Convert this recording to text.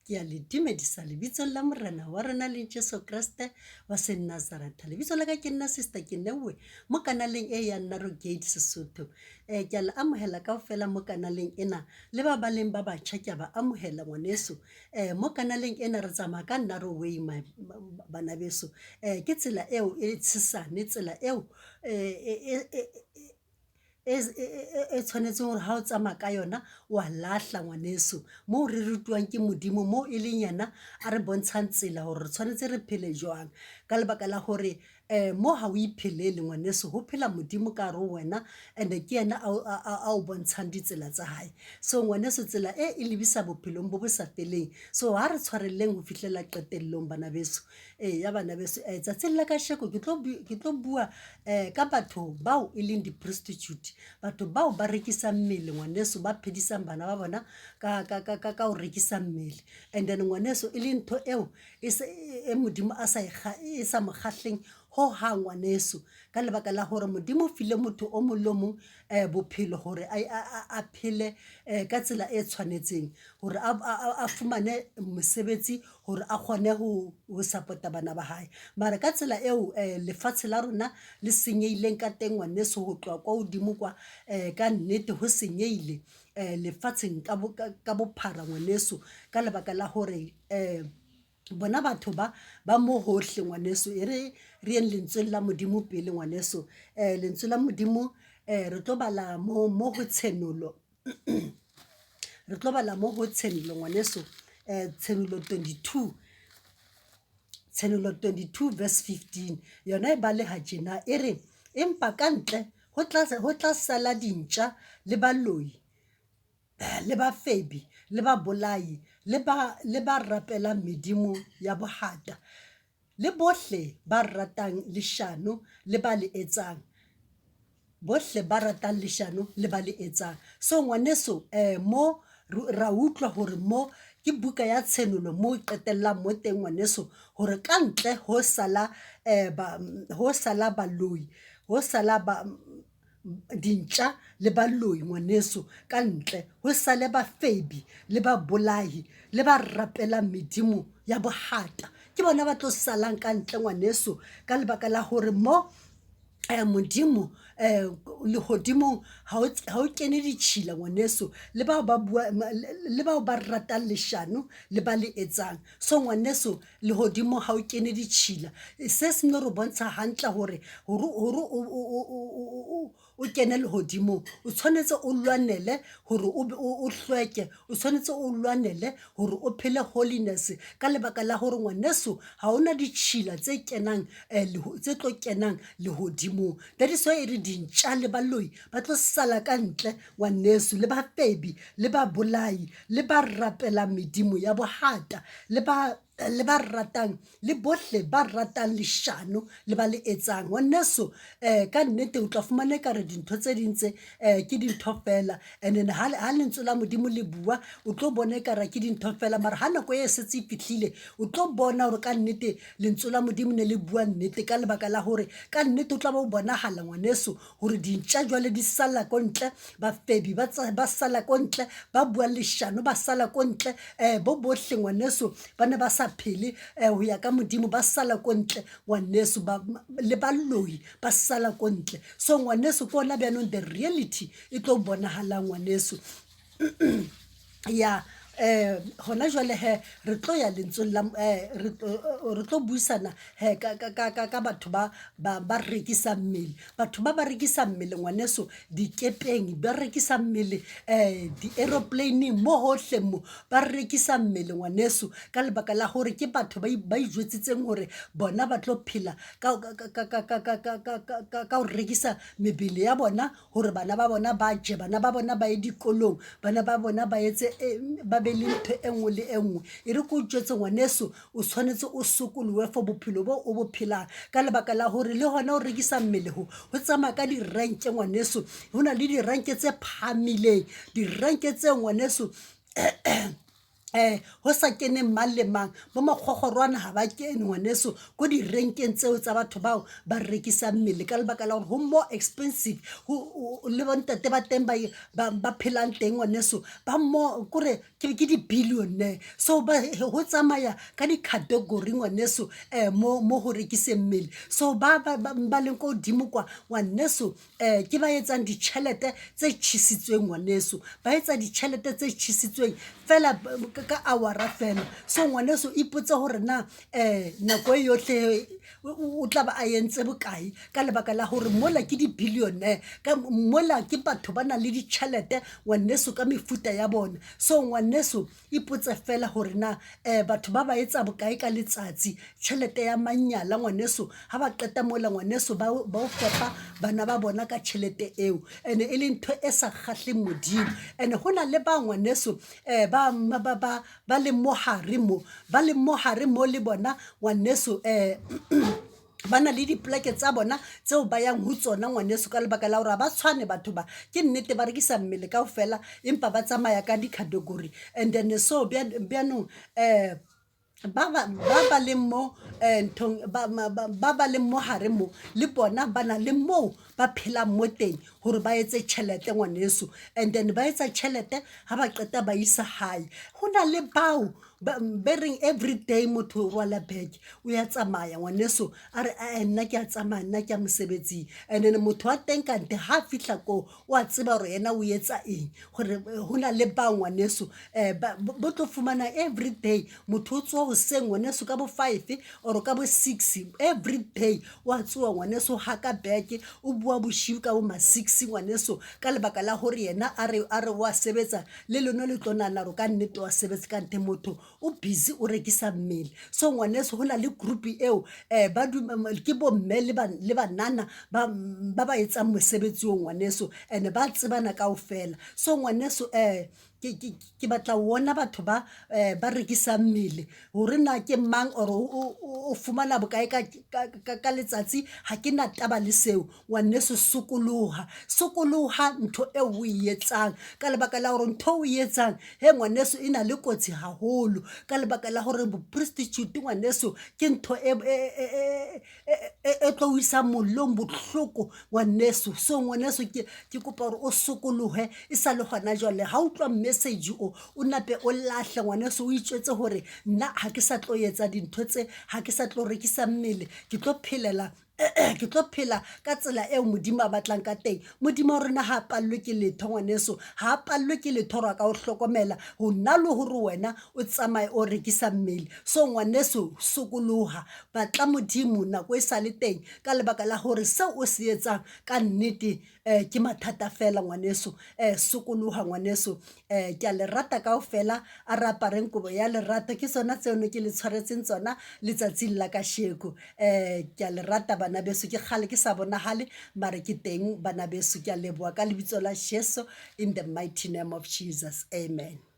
Ke a le dumedisa lebitsong la Morena wa rona le Jesu Kreste wa Senazaretha. Lebitso la ka ke nna Sister Keneoe mo kanaleng e ya Narrow Gate Sesotho. Ke a le amohela kaofela mo kanaleng ena le ba ba leng ba batjha ke a ba amohela ngwaneso. Mo kanaleng ena re tsamaya ka narrow way my bana beso. Ke tsela eo e tshesane, tsela eo e tshwanetseng hore ha o tsamaya ka yona wa lahla ngwaneso. Moo re rutuwang ke Modimo, moo e leng yena a re bontshang tsela hore re tshwanetse re phele jwang. Ka lebaka la hore mo ha o iphelele ngwaneso, ho phela Modimo ka hare ho wena and-e ke yena a o bontshang ditsela tsa hae. So ngwaneso tsela e e lebisa bophelong bo bo sa feleng. So ha re tshwarelleng ho fihlela qetellong bana beso. Eya bana beso, tsatsing la kasheko ke tlo ke tlo bua ka batho bao e leng di-prostitute. Batho bao ba rekisang mmele ngwaneso, ba phedisang bana ba bona ka ho rekisa mmele. And then ngwaneso e le ntho eo e se e Modimo a sa e e sa mo kgahleng hohang ngwaneso. Ka lebaka la hore Modimo o file motho o mong le o mong bophelo hore a phele ka tsela e tshwanetseng. Hore a fumane mosebetsi hore a kgone ho support-a bana ba hae. Mara ka tsela eo lefatshe la rona le senyehileng ka teng ngwaneso ho tloha kwa hodimo kwa, ka nnete ho senyehile lefatsheng ka bophara ngwaneso. Ka lebaka la hore bona batho ba ba mo hohle ngwaneso. E re re yeng lentsweng la Modimo pele ngwaneso. Lentswe la Modimo re tlo bala mo ho Tshenolo. Re tlo bala mo ho Tshenolo ngwaneso, Tshenolo 22, Tshenolo 22 verse 15. Yona e baleha tjena e re, empa ka ntle ho tla sala dintja le baloi le bafebi le babolai le ba rapelang medimo ya bohata le bohle ba ratang leshano le ba le etsang. Bohle ba ratang leshano le ba le etsang. So ngwaneso mo ra utlwa hore mo ke buka ya Tshenolo mo e qetellang mo teng ngwaneso hore ka ntle ho sala ho sala baloi, ho sala ba dintja le baloi ngwaneso ka ntle, ho sale bafebi le babolai le ba rapelang medimo ya bohata. Ke bona ba tlo salang ka ntle ngwaneso ka lebaka la hore mo Modimo lehodimong ha o kene ditšhila ngwaneso, le bao ba bua le bao ba ratang leshano le ba le etsang. So ngwaneso lehodimong ha o kene ditšhila, se se no re bontsha hantle hore o kene lehodimong o tshwanetse o lwanele hore o hlweke, o tshwanetse o lwanele hore o phele holiness ka lebaka la hore ngwaneso ha hona ditšhila tse kenang tse tlo kenang lehodimong. That is why e re dintja le baloi ba tlo sala ka ntle ngwaneso, le bafebi le babolai le ba rapelang medimo ya bohata le ba le ba ratang le bohle ba ratang leshano le ba le etsang. Ngwaneso ka nnete o tla fumana ekare dintho tse ding tse ke dintho feela. And then ha lentswe la Modimo le bua, o tlo bona ekare ke dintho feela. Mara ha nako e setse e fihlile, o tlo bona hore ka nnete lentswe la Modimo ne le bua nnete. Ka lebaka la hore ka nnete o tla be o bonahala ngwaneso hore dintja jwale di sala ko ntle, bafebi ba sala ko ntle, ba buang leshano ba sala ko ntle, bo bohle ngwaneso ba ne ba sa phele ho ya ka Modimo ba sala ko ntle ngwaneso, le baloi ba sala ko ntle. So ngwaneso ke ona bjanong the reality e tlo bonahalang ngwaneso. Ya hona jwale hee re tlo ya lentsweng la re tlo buisana hee ka batho ba rekisang mmele. Batho ba ba rekisa mmele ngwaneso dikepeng, ba rekisa mmele di-aeroplane-eng mo hohle mo ba rekisa mmele ngwaneso. Ka lebaka la hore ke batho ba ijwetsitseng hore bona ba tlo phela ka ho rekisa mebele ya bona hore bana ba bona ba je, bana ba bona ba ye dikolong, bana ba bona ba etse ba be le ntho e nngwe le e nngwe. E re ke o jwetse ngwaneso, o tshwanetse o sokolohe for bophelo bo o bo phelang. Ka lebaka la hore le hona ho rekisa mmele ho, ho tsamaya ka direnke ngwaneso. Ho na le direnke tse phahamileng, direnke tseo ngwaneso. Ho sa keneng mang le mang, bo makgokgorwana ha ba kene ngwaneso ko direnkeng tseo tsa batho bao ba rekisang mmele ka lebaka la hore ho more expensive. Le bontate ba teng ba phelang teng ngwaneso, ba more kore ke di-billionaire. So ba ho tsamaya ka di-category ngwaneso mo ho rekiseng mmele. So ba leng ko hodimo kwa ngwaneso, Ke ba etsang ditjhelete tse tjhesitsweng ngwaneso, ba etsa ditjhelete tse tjhesitsweng feela ka hour-a feela. So ngwaneso ipotse hore na nako e yohle o tla ba a entse bokae ka lebaka la hore mola ke di-billionaire, ka mola ke batho ba nang le ditjhelete ngwaneso ka mefuta ya bona. So ngwaneso Ipotse feela hore na batho ba ba etsa bokae ka letsatsi, tjhelete ya manyala ngwaneso. Ha ba qeta mola ngwaneso ba o fepa bana ba bona ka tjhelete eo. Ene e le ntho e sa kgahleng Modimo. Ene ho na le ba ngwaneso ba leng mo hare mo, ba leng mo hare mo le bona ngwaneso ba na le dipoleke tsa bona tseo ba yang ho tsona ngwaneso ka lebaka la hore ha ba tshwane batho ba. Ke nnete ba rekisa mmele kaofela empa ba tsamaya ka di-category. And then so bjanong ba ba leng mo nthong ba ba leng mo hare mo le bona ba na le moo ba phelang mo teng hore ba etse tjhelete ngwaneso. And then ba etsa tjhelete ha ba qeta ba isa hae. Ho na le bao be reng everyday motho o rwala bag o ya tsamaya ngwaneso a re ae nna ke a tsamaya nna ke ya mosebetsing. And then motho wa teng kante ha fihla koo o a tseba hore yena o etsa eng. Gore ho na le bao ngwaneso bo tlo fumana everyday motho o tsoha hoseng ngwaneso ka bo 5 or ka bo 6 everyday wa tsoha ngwaneso o haka bag o bua boshiu ka bo ma 6 ngwaneso ka lebaka la hore yena a re wa sebetsa. Le lona le tlo nahana hore ka nnete wa sebetsa kante motho o busy o rekisa mmele. So ngwaneso ho na le group eo ba ke bo mme le banana ba ba etsang mosebetsi oo ngwaneso and ba tsebana kaofela. So ngwaneso ke batla ho bona batho ba ba rekisang mmele hore na ke mang or o fumana bokae ka letsatsi ha ke na taba le seo. Ngwaneso sokoloha, sokoloha ntho eo o e etsang ka lebaka la hore ntho o e etsang he ngwaneso e na le kotsi haholo. Ka lebaka la hore bo-prostitute ngwaneso ke ntho e tlo o isang mollong bohloko ngwaneso. So ngwaneso ke kopa hore o sokolohe e sa le hona jwale. Ha o utlwa message o, o nape o lahle ngwaneso o itjwetse hore nna ha ke sa tlo etsa dintho tse, ha ke sa tlo rekisa mmele, ke tlo phelela ke tlo phela ka tsela eo Modimo a batlang ka teng. Modimo wa rona ha a pallwe ke letho ngwaneso, ha a pallwe ke letho hore a ka o hlokomela ho na le hore wena o tsamaye o rekisa mmele. So ngwaneso sokoloha, batla Modimo nako e sa le teng ka lebaka la hore seo o se etsang ka nnete ke mathata fela ngwaneso. Sokoloha ngwaneso. Ke a le rata kaofela, a re apareng kobo ya lerato. Ke tsona tseo ne ke le tshwaretseng tsona letsatsing la kasheko. Ke a le rata bana beso, ke kgale ke sa bonahale mare ke teng bana beso. Ke a leboha ka lebitso la Jesu in the mighty name of Jesus. Amen.